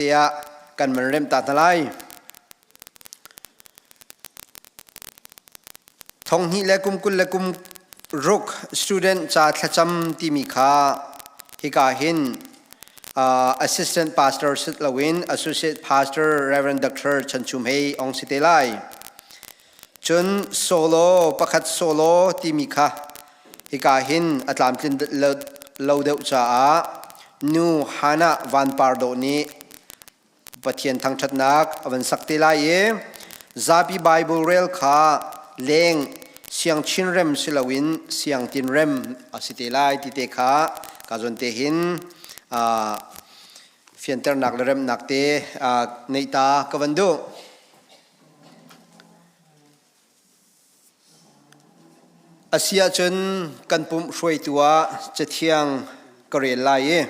Tiah kan van remh ta hna lai. Thonghnih le kum 20 le kum ruk student ca thlacam timi kha hika hin assistant pastor sit loin associate pastor Reverend Dr. Chan Chum Hei ong si te lai. Cun solo pakhat solo timi kha hika hin a tlamtlin lo deuh caah nu Hannah Van Par Dawh nih Pathian thangṭhatnak a van sak te lai i zapi Bible rel kha leng siang chin rem si loin siang tin rem a si te lai ti te kha ka zawn te hin fianternak le remnak te neih ta ka van duh. A si ahcun kan pumh hruaitu ah Cathiang ka rel lai i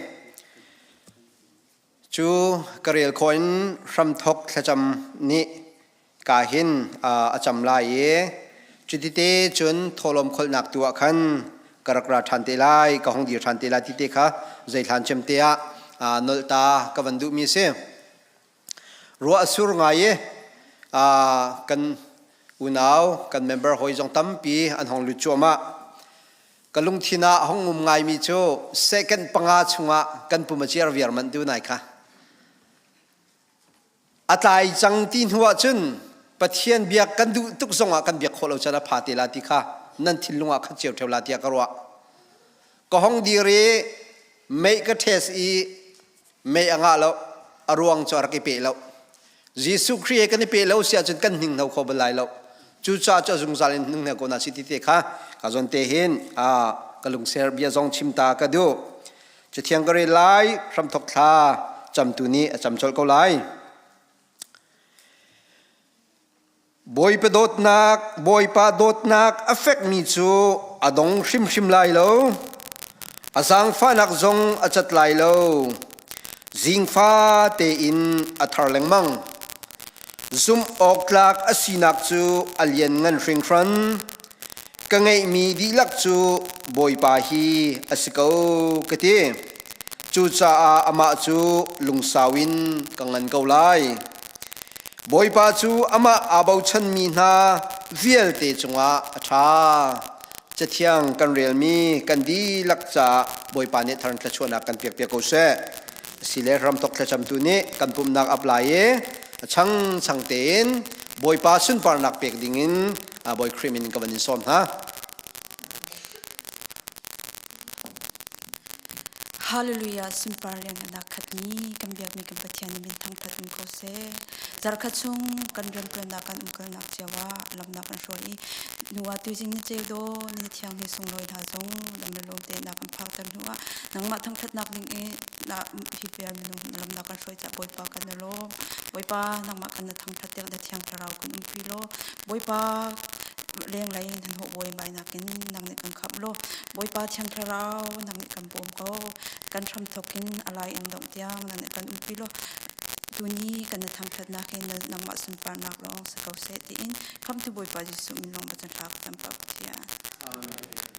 cu ka rel khawh in hramthok thlacam nih ka hin a cam lai i cutite cun thawhlawm kholhnak tu ah khan ka rak ra ṭhan te lai, ka hung dir ṭhan te lai ti te kha zeihlan cem te ah nolh ta ka van duhmi a si. Ruah a sur ngai i kan unau kan member hawi zong tampi an hong lut cuahmah. Ka lungthin ah hong um ngaimi cu second panga chungah kan pum a ciar viar manh tu nai kha. A tlai cang ti hnu ah cun Pathian biak kan duh tuk zongah kan biak khawh lo can a pha te la ti kha nan thinlung ah khat cio ṭheo la tiah ka ruah. Ka hong dir i mei ka test i mei a ngah lo a ruang cu a rak i pe lo. Jesuh Khrih he kan i pe lo si ahcun kan hninghno kho bal lai lo. Cucaah cu a zungzal in hninghno ko na si ti te kha ka zawn te hin ka lungser bia zong chim ta ka duh. Cathiang ka rel lai, hramthok thla camtu nih a cam colh ko lai. Bawipa dawtnak, Bawipa dawtnak a fekmi cu a dong hrimhrim lai lo. A zaangfahnak zong a cat lai lo. Zingfa tein a thar lengmang. Zumh awktlak a sinak cu a lianngan hringhran. Ka ngeihmi dihlak cu Bawipa hi a si ko, ka ti. Cucaah amah cu lungsau in ka ngan ko lai. Bawipa cu amah aa bochanmi hna vialte cungah a ṭha. Cathiang kan relmi kan dihlak caah Bawipa nih thar thluachuahnak kan pekpiak ko seh. Asile ramthok thlacamtu nih kan pumhnak ap lai i a changchang tein Bawipa sunparnak pek dingin Bawi Khrih min in ka van in sawm hna. Hallelujah sunpar lianngannak khatmi kan biakmi kan Pathian nih min thangthat in ko seh. Zarkhat chung kan riantuannak kan umkalnak cio ah lamnak kan hruai i nu ah tuizing ni ceu do ni thiang ni sunglawi hna zong dam le lawm te na kan phakter hnu ah nangmah thangthatnak ding i na hi vial minung lamnak kan hruai ca Bawipa kan na lawm. Bawipa nangmah kan na thangthat tiang na thiang thlarau kan umpi law Bawipa lenglei in hnahnawh buaibai nakin nang nih kan khamh law Bawipa Thiang Thlarau nang nih kan bawm ko. Kan hramthawk in a lai in dongh tiang nang nih kan umpi law tuni kan na thangṭhatnak in nangmah sunparnak lawng si ko seh tiin khamtu Bawipa Jesuh min lawng va can hla ka cam Pathian. Amen.